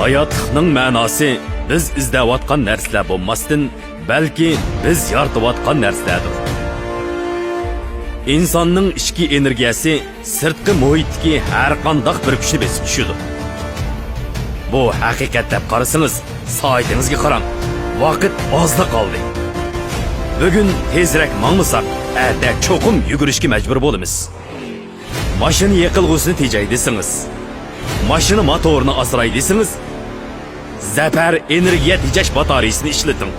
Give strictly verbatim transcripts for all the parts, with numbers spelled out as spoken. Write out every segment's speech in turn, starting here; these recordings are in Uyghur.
ھاياتلىقنىڭ مەناسى بىز ئىزدەۋاتقان نەرسىلەر بولماستىن، بەلكى بىز يارىتىۋاتقان نەرسىلەردۇر. ئىنساننىڭ ئىچكى ئېنېرگىيەسى سىرتقى مۇھىتتىكى ھەر قانداق بىر كۈچنى بېسىپ چۈشىدۇ. بۇ ھەقىقەت دەپ قارىسىڭىز، سائىتىڭىزگە قاراڭ. ۋاقىت ئازلا قالدى. بۈگۈن تېزرەك ماڭمىساق، ئەتە چوقۇم يۈگۈرۈشكە مەجبۇر بولىمىز. ماشىنا يېقىلغۇسىنى تېجەي دېسىڭىز، ماشىنا موتورىنى ئاسراي دېسىڭىز، زەپەر ئېنېرگىيە تېجەش باتارېيىسىنى ئىشلىتىڭ.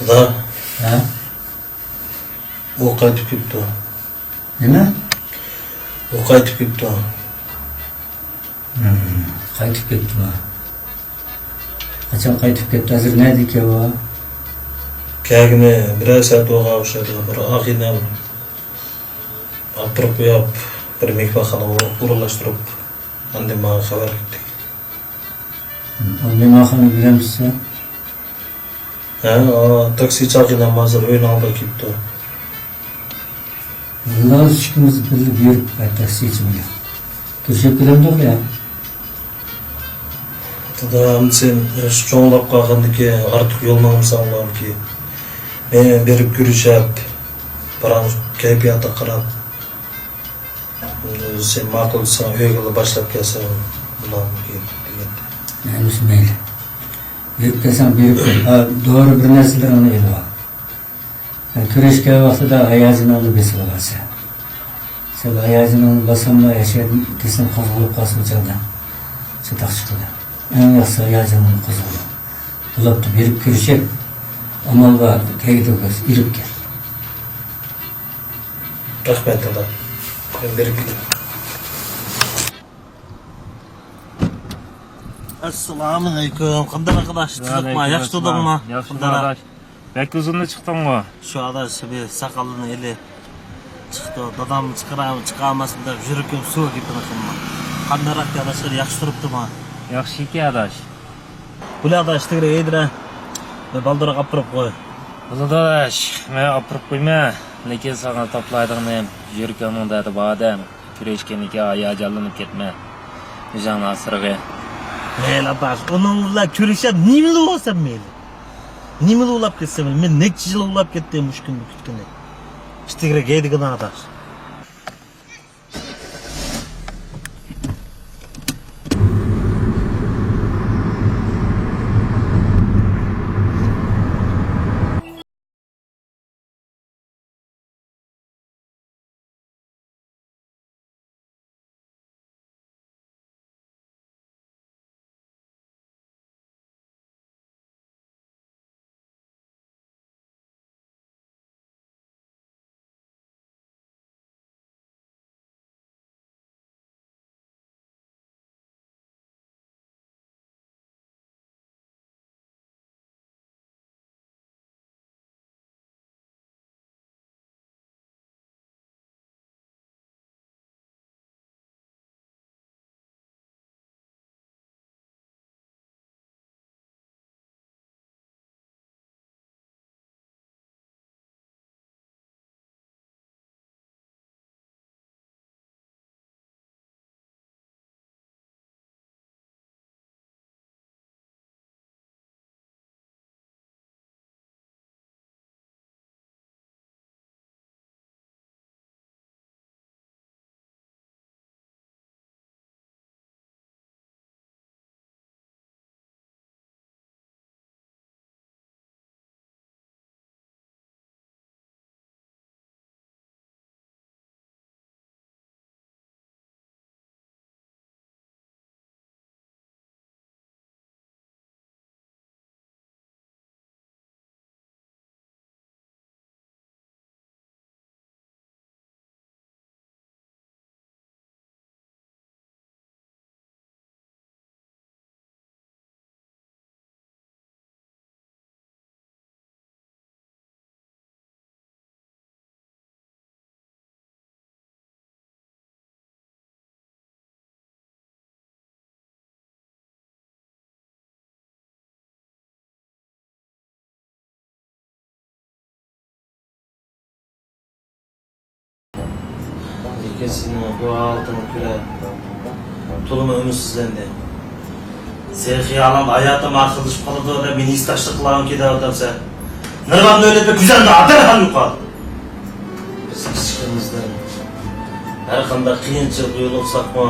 دادا. ھە؟ ئۇ قايتىپ كېلىپتۇ. نېمە؟ ئۇ قايتىپ كېلىپتۇ. ھىم، قايتىپ كەپتىما؟ قاچان قايتىپ كەپتۇ؟ ھازىر نەدىكەن ئۇ؟ كەلگىنى بىرەر سائەت بولغان ئوخشايدۇ. بىر ئاغىنەم ئاپىرىپ قويۇپ، بىر مېھمانخانىغا ئورۇنلاشتۇرۇپ، ئاندىن ماڭا خەۋەر قىپتۇ. ئۇ مېھمانخانا بىلەمسىز سەن؟ ھە، ئا، تاكسى چاقىرغان ھازىر ئۆينىڭ ئالدىغا كېلىپتۇ. ۋاللا ئىككىمىز بىللە بېرىپ تاكسى ئىچىمگە كىرىشىپ كېلەمدۇق يا. دادا، ئەمدى سەن ياش چوڭلاپ قالغاندىكىن ئارتۇق يول ماڭمىساڭلاركى. مەن بېرىپ كۆرۈشەپ، پاراڭ كەيپىياتىغا قاراپ، سەن ماقۇل دېسەڭ، ئۆيگىلا باشلاپ كەلسەڭ بولارمىكىن دېگەنتى. ھەممىسى مەيلى. بېرىپ كەلسەڭ بېرىپ كەل. ھا، دورا بىر نەرسىلىرىڭنى ئېلىۋال. كۆرۈشكەن ۋاقتىدا ھاياجىنىڭنى بېسىۋالغانسەن. سەل ھاياجىنىڭنى باساملا، ياشايدىن كېسىم قوزغىلىپ قالسا، ئۇ چاغدا چاتاق چىقىدۇ. ئەڭ ياخشىسى ھاياجىنىڭنى قوزغىما. بولۇپتۇ، بېرىپ كۆرۈشۈپ، ئامال بار، تەگدە كۆز ئېلىپ كەل. رەھمەت، دادا. مەن بېرىپ كېلەي. ئەسسالامۇئەلەيكۇم. قانداق ئاداش؟ تۇزۇقما؟ ياخشى تۇردۇڭما؟ ياخشى ئاداش. بەك ئۇزۇندا چىقتىڭغۇ؟ شۇ ئاداش بىر ساقاللىرىنى ئېلىپ چىقتى. دادام چىقىرام، چىقارماسمۇ دەپ يۈرىكىم سۇ گېپىنى قىلما. قانداقراق ئاداشلار، ياخشى تۇرۇپتىما؟ ياخشىكى ئاداش. بۇلى ئاداش تىگرى ئېيدىرە. مەن بالدۇرراق ئاپىرىپ قوي. بولىدۇ ئاداش، مەن ئاپىرىپ قويمەن. لېكىن ساڭا تاپلايدىغىنىم يۈرىكىڭنىڭ دەردى بار ئادەم. كۆرۈشكەنلىكى ھاياجانلىنىپ كەتمە. ئۆزۈڭنىڭ ئاسرىغى. مەيلى ئاداش، ئۇنىڭ بىلەن كۆرۈشۈپ نېمىلا بولسام مەيلى. نېمىلا ئۇلاپ كەتسە مەيلى. مەن نەچچە يىل ئۇلاپ كەتتىم مۇشۇ كۈننى كۈتكىنى. ئىشتىگرەك ھەيدىگىنە ئاداش. سېنىڭ بۇ ھالىتىڭنى كۆرۈپ، تولىمۇ ئۈمىدسىزلەندىم. سېنىڭ خىيالىڭدا ھاياتىم ئاخىرلىشىپ قالىدۇ دەپ مېنى ھېسداشلىق قىلغان كېلىۋاتامسەن. نۇرغۇن ئۆلۈپ كۆزۈمدىن دەرھال يوقال. بىز كىچىكىمىزدىن ھەر قانداق قىيىنچىلىققا يولۇقساقمۇ،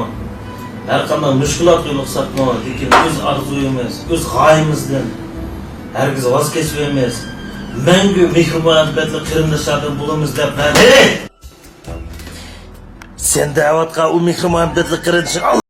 ھەر قانداق مۈشكۈلاتقا يولۇقساقمۇ، لېكىن ئۆز ئارزۇيىمىز، ئۆز غايىمىزدىن ھەرگىز ۋاز كەچمەيمىز. مەڭگۈ مېھرى-مۇھەببەتلىك قېرىنداشلاردىن بولىمىز دەپ ۋەدە. سەن دەۋاتقان ئۇ مېھرى-مۇھەببەتلىك قېرىندىشىڭ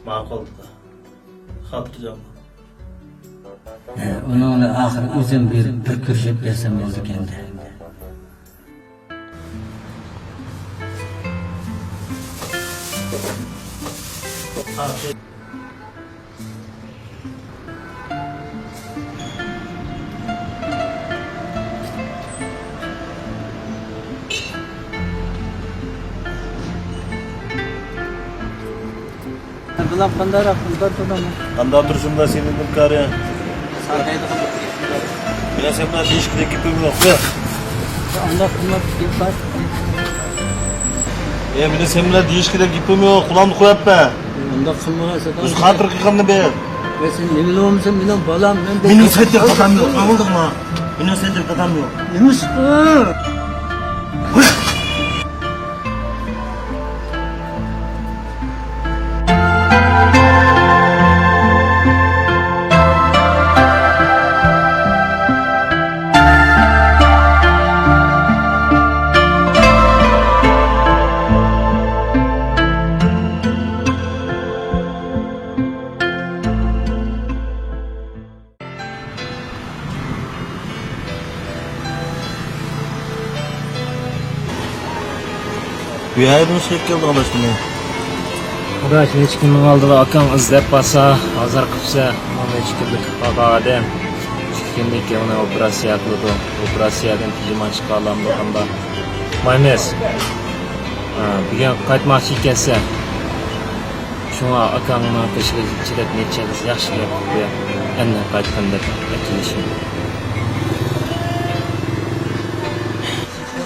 ماقۇل، خاتىرجەم. ئۇنىڭ ئاخىرى ئۆزۈم بېرىپ بىر كۆرۈشۈپ كەلسەم بولىدىكەن-دە. بالام، قانداقراق، قانداق تۇردۇڭ؟ قانداق تۇرسۇن، سېنىڭ كارى؟ مېنىڭ سەن بىلەن دېيىشكۈدەك گېپىم يوق. ئانداق قىلماپ گەپ بار. ئە، مېنىڭ سەن بىلەن دېيىشكۈدەك گېپىم يوق. قۇلاقنى قويۇپ بەر. ئانداق قىلما، سەن. ئۆز خاتىرە قىلغىننى بەر. ۋە سەن نېمە بولمىسا، مېنىڭ بالام، مەن مېنىڭ سەندەك دادام يوق، ئاڭلىدىڭمۇ؟ مېنىڭ سەندەك دادام يوق. نېمىشقا؟ يەنە نېمە ئىشقا كەلدىڭ ئاداش مېنى؟ ئاداش، نەچچە كۈننىڭ ئالدىدا ئاكاڭ ئىزدەپ بارسا، ئازار قىپسە، مانا نەچچە كۈندىن كېيىن بارغان ئادەم. ئىككى كۈندىن كېيىن ئۇنى ئوپېراتسىيە قىلىدۇ. ئوپېراتسىيەدىن پىژىما چىقارالامدۇ قانداق؟ مايمەس. ھە، بۈگۈن قايتماقچى ئىكەنسەن. شۇڭا ئاكاڭنىڭ قېشىغا چىداپ نەچچە قىز ياخشى گەپ قىلىپ قويۇپ، ئەمدى قايتقىن دەپ ئەكېلىشىم.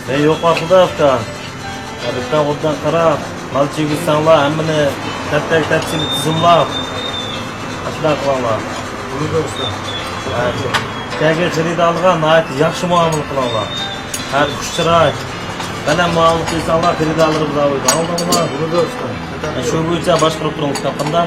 مەن يوق ۋاقتىدا ئۇكا. ھەرىكەتكە ئوبدان قاراپ، مال چىگىسەڭلار ھەممىنى تەپتەك تەپسىلىي تىزىملاپ، ئاشۇنداق قىلىڭلار. بولىدۇ ئۇستا. ھە، كەلگەن خېرىدارلارغا ناھايىتى ياخشى مۇئامىلە قىلىڭلار. ھە، خۇش چىراي بىلەن مۇئامىلە قىلساڭلار، خېرىدارلىرىمىز راۋاجلاندى. ئاڭلىدىڭلارمۇ؟ بولىدۇ ئۇستا. ھە، شۇ بويىچە باشقۇرۇپ تۇرۇڭ، كىتابخانىدا.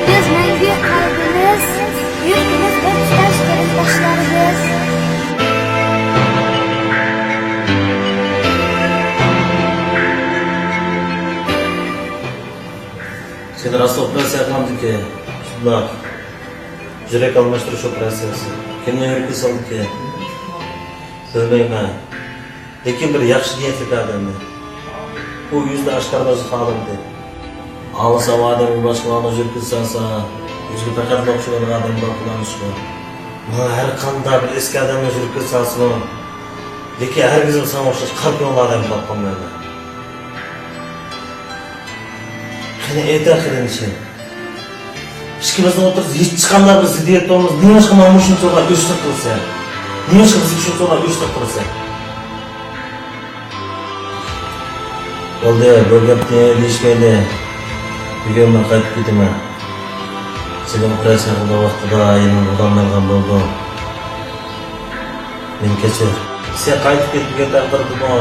بىز مەڭگۈ قەلبىمىز، يۈرىكىمىز بىر تۇتاش قېرىنداشلارمىز. سېنى راست ئوپېراتسىيە قىلامدىكى، شۇنداق. يۈرەك ئالماشتۇرۇش ئوپېراتسىيەسى. كىمنىڭ يۈرىكى سالدىكى؟ بىلمەيمەن. لېكىن بىر ياخشى نىيەتلىك ئادەمنى. ئۇ يۈزىنى ئاشكارىلاشنى خالىمىدى. ئاڭلىسام ئادەمگە باشقىلارنىڭ يۈرىكى سالسا، ئۆزىگە پەقەتلا ئوخشىغان ئادەم بار قىلامىشقۇ. ماڭا ھەر قانداق بىر ئەسكى ئادەمنىڭ يۈرىكى سالسىمۇ، لېكىن ھەرگىزمۇ ساڭا ئوخشاش قارا كۆڭۈل ئادەمگە باققان ئەمەس. قېنى ئېيتە قېرىندىشىم. ئىككىمىزنىڭ ئوتتۇرىسىدا ھېچقانداق بىر زىددىيەت بولمىسا، نېمىشقا مانا مۇشۇنچىۋالا ئۆچلۈك قىلىسەن؟ نېمىشقا بىز شۇنچىۋالا ئۆچلۈك قىلىسەن؟ بولدى، بۇ گەپنى دېيىشمەيلى. بۈگۈن مەن قايتىپ كېتىمەن. سېنى ئوپېراتسىيە قىلىدىغان ۋاقتىدا يېنىڭغا بولالمايدىغان بولدۇم. مېنى كەچۈر. سەن قايتىپ كەتمىگەن تەقدىردىمۇ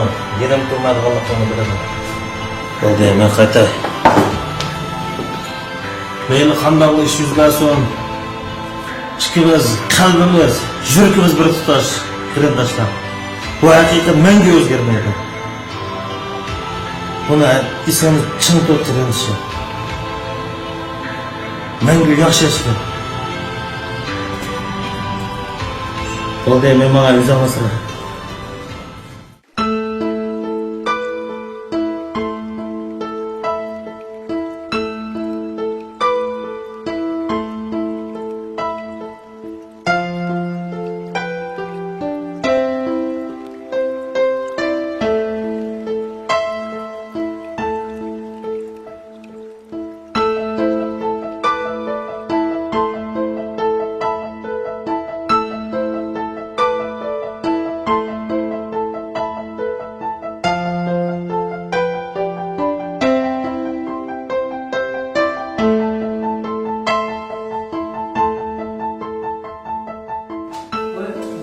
يېنىمدا تۇرمايدىغانلىقىڭنى بىلىمەن. بولدى، مەن قايتاي. مەيلى قانداقلا ئىش يۈز بەرسۇن، ئىككىمىز قەلبىمىز، يۈرىكىمىز بىر تۇتاش قېرىنداشلار. بۇ ھەقىقەت مەڭگۈ ئۆزگەرمەيدۇ. بۇنى ئېسىڭدە چىڭ تۇت قېرىندىشىم. مەڭگۈ ياخشى ياشىغىن. بولدى، مەن ماڭاي، ئۆزۈڭ ئاسرا.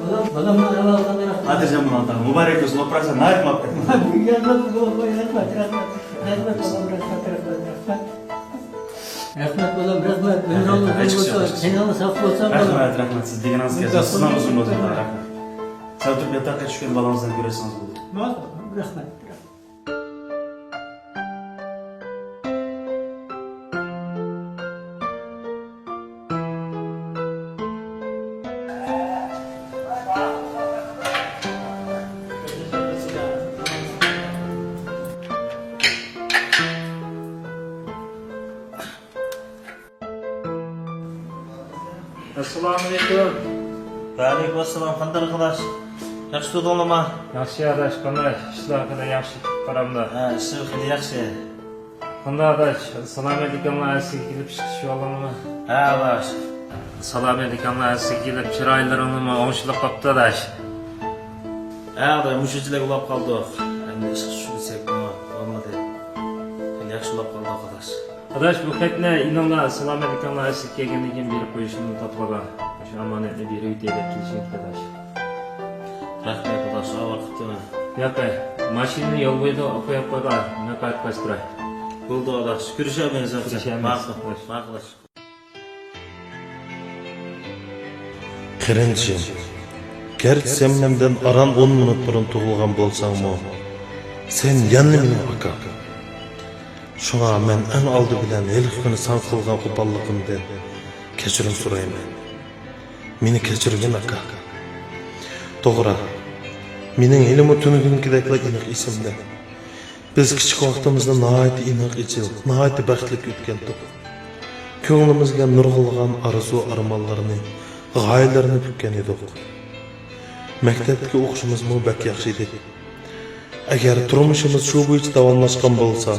بالام، بالامنىڭ ئەھۋالى قانداق؟ خاتىرجەم بولۇڭ، ئاتا. مۇبارەك بولسۇن، ئوپېراتسىيە ناھايىتى مۇۋەپپەقىيەتلىك. رەھمەت، بالام، رەھمەت، رەھمەت، رەھمەت، بالام، رەھمەت، رەھمەت. رەھمەت، بالام، رەھمەت. ئۆمرۈڭ ئۇزۇن بولسۇن، تېنىڭ ساق بولسا، بالام. رەھمەت، رەھمەت. سىز دېگىنىڭىز كەلسۇن. سىزنىڭ ئۇزۇن بولسۇن، رەھمەت. سەل تۇرۇپ ياتاققا چۈشكەن بالىڭىزنى كۆرۈشسىڭىز بولىدۇ. ماقۇل، رەھمەت. ئەسسالامۇئەلەيكۇم. ۋەئەلەيكۇم ئەسسالام. قانداق ئەھۋال؟ ياخشى تۇردۇڭلارمۇ؟ ياخشى ئاداش، قانداق ئىشلار؟ قانداق، ياخشى بارامدۇ؟ ھە، ئىشلار خېلى ياخشى. قانداق ئاداش، سالامەتلىكىڭلار ئەسلىگە كېلىپ چىقىشىۋالدىڭلارمۇ؟ ھە ئاداش. سالامەتلىكىڭلار ئەسلىگە كېلىپ، چىرايلىرىڭلارمۇ ئوڭشىلىپ قاپتۇ ئاداش. ھە ئاداش، مۇشۇنچىلىك ئۇلاپ قالدۇق. ئەمدى ئىشقا چۈشۈپ كەتسەكمۇ بولمىدى. خېلى ياخشى ئۇلاپ قالدۇق ئاداش. ئاداش، بۇ خەتنى ئىنىڭلار سالامەتلىكىڭلار ئەسلىگە كەلگەندىن كېيىن بېرىپ قويۇشنى ئۇنتۇپ قاپسىلەر. مۇشۇ ئامانەتنى بېرىۋېتەي دەپ كېلىشىم كېلىپ ئاداش. رەھمەت ئاداش، ساڭا ۋاقىت تۆمە. ياق، ماشىنىنى يول بويىدا قويۇپ قويغىن، مەن قايتىپ قاچتۇراي. بولدى، ئاداش، كۆرۈشەلمەيمىز. كۆرۈشەلمەيمىز. ماقۇل، ماقۇل. قېرىندىشىم، گەرچە سەن مەندىن ئاران ئون مىنۇت بۇرۇن تۇغۇلغان بولساڭمۇ، سەن يەنىلا مېنىڭ ئاكام. شۇڭا مەن ئەڭ ئالدى بىلەن ھېلىقى كۈنى ساڭا قىلغان قوپاللىقىمدىن كەچۈرۈم سورايمەن. مېنى كەچۈرگىن، ئاكا. توغرا، مېنىڭ ھېلىمۇ تۈنۈگۈنكىدەكلا ئېنىق ئېسىمدە. بىز كىچىك ۋاقتىمىزدا ناھايىتى ئېنىق ئېچىل، ناھايىتى بەختلىك ئۆتكەنتۇق. كۆڭلىمىزگە نۇرغۇنلىغان ئارزۇ-ئارمانلارنى، غايىلەرنى پۈككەن ئىدۇق. مەكتەپتىكى ئوقۇشىمىزمۇ بەك ياخشى ئىدى. ئەگەر تۇرمۇشىمىز شۇ بويىچە داۋاملاشقان بولسا،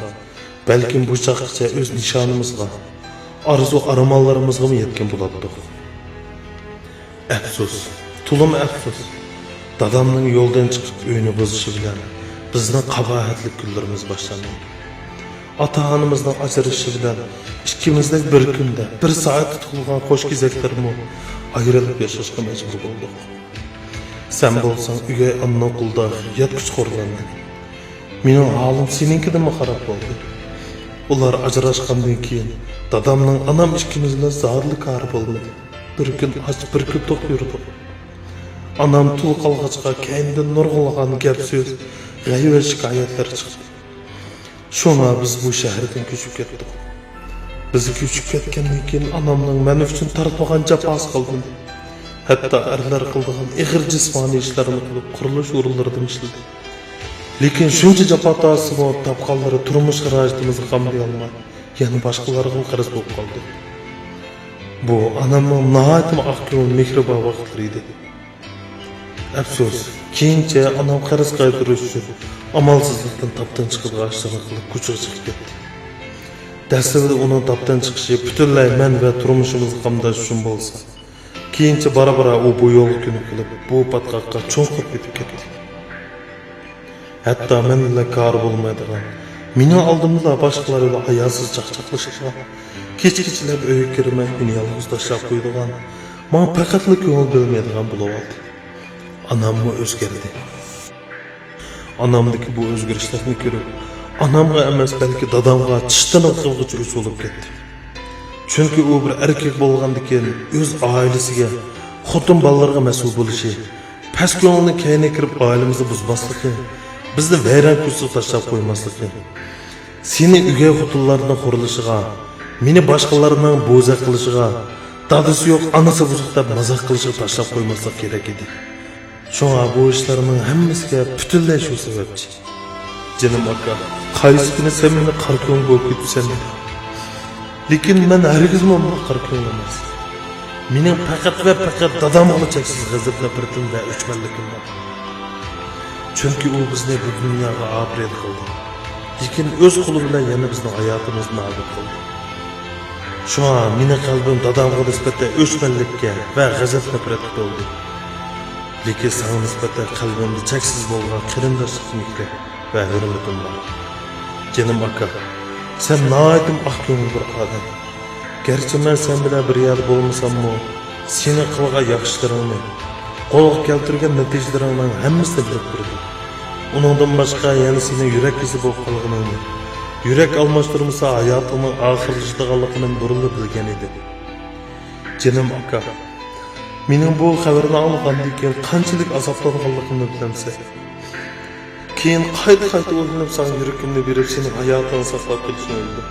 بەلكىم بۇ چاغقىچە ئۆز نىشانىمىزغا، ئارزۇ-ئارمانلىرىمىزغىمۇ يەتكەن بولاتتۇق. ئەپسۇس، تولىمۇ ئەپسۇس. دادامنىڭ يولدىن چىقىپ ئۆينى بۇزۇشى بىلەن بىزنىڭ قاباھەتلىك كۈنلىرىمىز باشلاندى. ئاتا-ئانىمىزنىڭ ئاجرىشىشى بىلەن ئىككىمىزدەك بىر كۈندە، بىر سائەتتە تۇغۇلغان قوش كېزەكلەرمۇ ئايرىلىپ ياشاشقا مەجبۇر بولدۇق. سەن بولساڭ ئۆگەي ئانىنىڭ قولىدا ياتقۇچە خورلاندىڭ. مېنىڭ ھالىم سېنىڭكىدىنمۇ خاراب بولدى. ئۇلار ئاجراشقاندىن كېيىن دادامنىڭ ئانام ئىككىمىز بىلەن زادىلا كارى بولمىدى. بىر كۈن ئاچ، بىر كۈن توق يۈردۇق. ئانام تۇل قالغاچقا، كەينىدىن نۇرغۇنلىغان گەپ-سۆز، غەيۋەت-شىكايەتلەر چىقتى. شۇڭا بىز بۇ شەھەردىن كۆچۈپ كەتتۇق. بىز كۆچۈپ كەتكەندىن كېيىن ئانامنىڭ مەن ئۈچۈن تارتمىغان جاپاسى قالمىدى. ھەتتا ئەرلەر قىلىدىغان ئېغىر جىسمانىي ئىشلارنى قىلىپ، قۇرۇلۇش ئورۇنلىرىدا ئىشلىدى. لېكىن شۇنچە جاپا تارتسىمۇ، تاپقانلىرى تۇرمۇش خىراجىتىمىزنى قامدىيالماي، يەنە باشقىلارغىمۇ قەرز بولۇپ قالدى. بۇ ئانامنىڭ ناھايىتىمۇ ئاق كۆڭۈل، مېھرىبان ۋاقىتلىرى ئىدى. ئەپسۇس، كېيىنچە ئانام قەرز قايتۇرۇش ئۈچۈن ئامالسىزلىقتىن تاپتىن چىقىدىغان ئىشلارنى قىلىپ، كوچىغا چىقىپ كەتتى. دەسلىپىدە ئۇنىڭ تاپتىن چىقىشى پۈتۈنلەي مەن ۋە تۇرمۇشىمىزنى قامداش ئۈچۈن بولسا، كېيىنچە بارا-بارا ئۇ بۇ يولغا كۆنۈكۈلۈپ، بۇ پاتقاققا چوڭقۇر پېتىپ كەتتى. ھەتتا مەن بىلەن كارى بولمايدىغان، مېنىڭ ئالدىمدىلا باشقىلار بىلەن ھاياسىز چاقچاقلىشىدىغان، كېچە-كېچىلەپ ئۆيگە كىرمەي، مېنى يالغۇز تاشلاپ قويىدىغان، ماڭا پەقەتلا كۆڭۈل بۆلمەيدىغان بولۇۋالدى. ئاناممۇ ئۆزگەردى. ئانامدىكى بۇ ئۆزگىرىشلەرنى كۆرۈپ، ئانامغا ئەمەس، بەلكى دادامغا چىشتىن قىلغۇچە ئۆچ بولۇپ كەتتى. چۈنكى ئۇ بىر ئەركەك بولغاندىكىن، ئۆز ئائىلىسىگە، خوتۇن بالىلىرىغا مەسئۇل بولۇشى، پەس كۆڭۈلنى كەينىگە كىرىپ، ئائىلىمىزنى بۇزماسلىقى، بىزنى ۋەيران كۆچىسىگە تاشلاپ قويماسلىقى، سېنى ئۆگەي خوتۇنلارنىڭ خورلىشىغا، مېنى باشقىلارنىڭ بوزەك قىلىشىغا، دادىسى يوق، ئانىسى بۇزۇق دەپ مازاق قىلىشىغا تاشلاپ قويماسلىق كېرەك ئىدى. شۇڭا بۇ ئىشلارنىڭ ھەممىسىگە پۈتۈنلەي شۇ سەۋەبچى. جېنىم ئاكا، قايسى كۈنى سەن مېنى قارا كۆڭۈل بولۇپ كېتىپسەن دېدىڭ. لېكىن مەن ھەرگىزمۇ ئۇنداق قارا كۆڭۈل ئەمەس. مېنىڭ پەقەت ۋە پەقەت دادامغىلا چەكسىز غەزەپ-نەپرىتىم ۋە ئۆچمەنلىكىم بار. چۈنكى ئۇ بىزنى بۇ دۇنياغا ئاپىرىن قىلدى. لېكىن ئۆز قولى بىلەن يەنە بىزنىڭ ھاياتىمىزنى نابۇت قىلدى. شۇڭا مېنىڭ قەلبىم دادامغا نىسبەتەن ئۆچمەنلىككە ۋە غەزەپ-نەپرەتكە تولدى. لېكىن ساڭا نىسبەتەن قەلبىمدە چەكسىز بولغان قېرىنداشلىق مېھرى ۋە ھۆرمىتىم بار. جېنىم ئاكا، سەن ناھايىتىمۇ ئاق كۆڭۈل بىر ئادەم. گەرچە مەن سەن بىلەن بىر يەردە بولمىساممۇ، سېنىڭ قىلغان ياخشىلىرىڭنى، قولغا كەلتۈرگەن نەتىجىلىرىڭنىڭ ھەممىسىنى بىلىپ تۇردۇم. ئۇنىڭدىن باشقا يەنە سېنىڭ يۈرەك كېسىلى بولۇپ قالغىنىڭنى، يۈرەك ئالماشتۇرمىسا ھاياتىڭنىڭ ئاخىرلىشىدىغانلىقىنى بۇرۇنلا بىلگەن ئىدىم. جېنىم ئاكا، مېنىڭ بۇ خەۋەرنى ئاڭلىغاندىن كېيىن قانچىلىك ئازابلانغانلىقىمنى بىلەمسەن؟ كېيىن قايتا-قايتا ئويلىنىپ، ساڭا يۈرىكىمنى بېرىپ، سېنىڭ ھاياتىڭنى ساقلاپ قېلىشنى ئويلىدىم.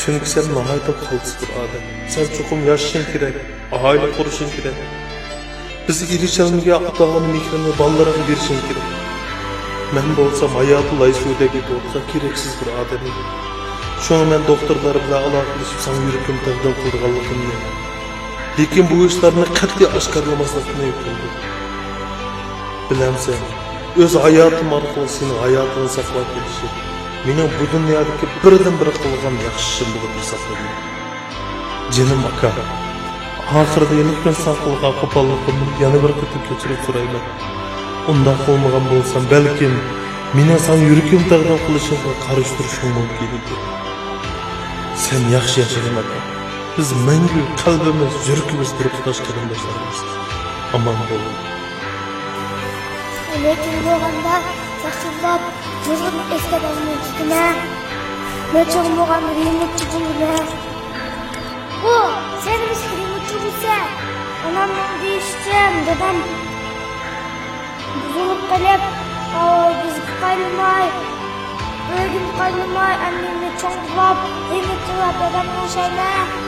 چۈنكى سەن ناھايىتى قالتىس بىر ئادەم. سەن چوقۇم ياشىشىڭ كېرەك، ئائىلە قۇرۇشۇڭ كېرەك. بىز ئېرىشەلمىگەن ئاتا-ئانا مېھرىنى بالىلىرىغا بېرىشىڭ كېرەك. مەن بولسام ھاياتى لاي سۇدەك يېتىۋاتقان كېرەكسىز بىر ئادەم ئىدىم. شۇڭا مەن دوختۇرلار بىلەن ئالاقىلىشىپ، ساڭا يۈرىكىمنى تەقدىم قىلىدىغانلىقىمنى، لېكىن بۇ ئىشلارنى قەتئىي ئاشكارىلىماسلىقنى ھۆكۈم قىلدىم. بىلەمسەن، ئۆز ھاياتىم ئارقىلىق سېنىڭ ھاياتىڭنى ساقلاپ قېلىشىم مېنىڭ بۇ دۇنيادىكى بىردىنبىر قىلغان ياخشى ئىشىم بولۇپ ھېسابلىنىدۇ. جېنىم ئاكا، ئاخىرىدا ھېلىقى كۈن ساڭا قىلغان قوپاللىقىمدىن يەنە بىر قېتىم كەچۈرۈم سورايمەن. ئۇنداق قىلمىغان بولسام، بەلكىم مېنىڭ ساڭا يۈرىكىمنى تەقدىم قىلىشىمغا قارشى تۇرۇشۇڭ مۇمكىن ئىدى. سەن ياخشى ياشىغىن ئاكا. بىز مەڭگۈ قەلبىمىز، يۈرىكىمىز بىر تۇتاش قېرىنداشلىرىمىز. ئامان بول. لېكىن بولغاندا ياخشىلاپ نۇرغۇن ئەسكەرلەرنى تۇتىمەن. مەن چوڭ بولغاندا رېمونتچى بولىمەن. ئۇ، سەن نېمىشقا رېمونتچى بولىسەن؟ ئانامنىڭ دېيىشىچە، دادام بۇزۇلۇپ قېلىپ، ئاۋۇ بىزگە قايلىماي، ئۆيگىمۇ قايلىماي، ئەمدى مېنى چوڭ قىلىپ، رېمونت قىلىپ، دادامغا ئوخشايمەن.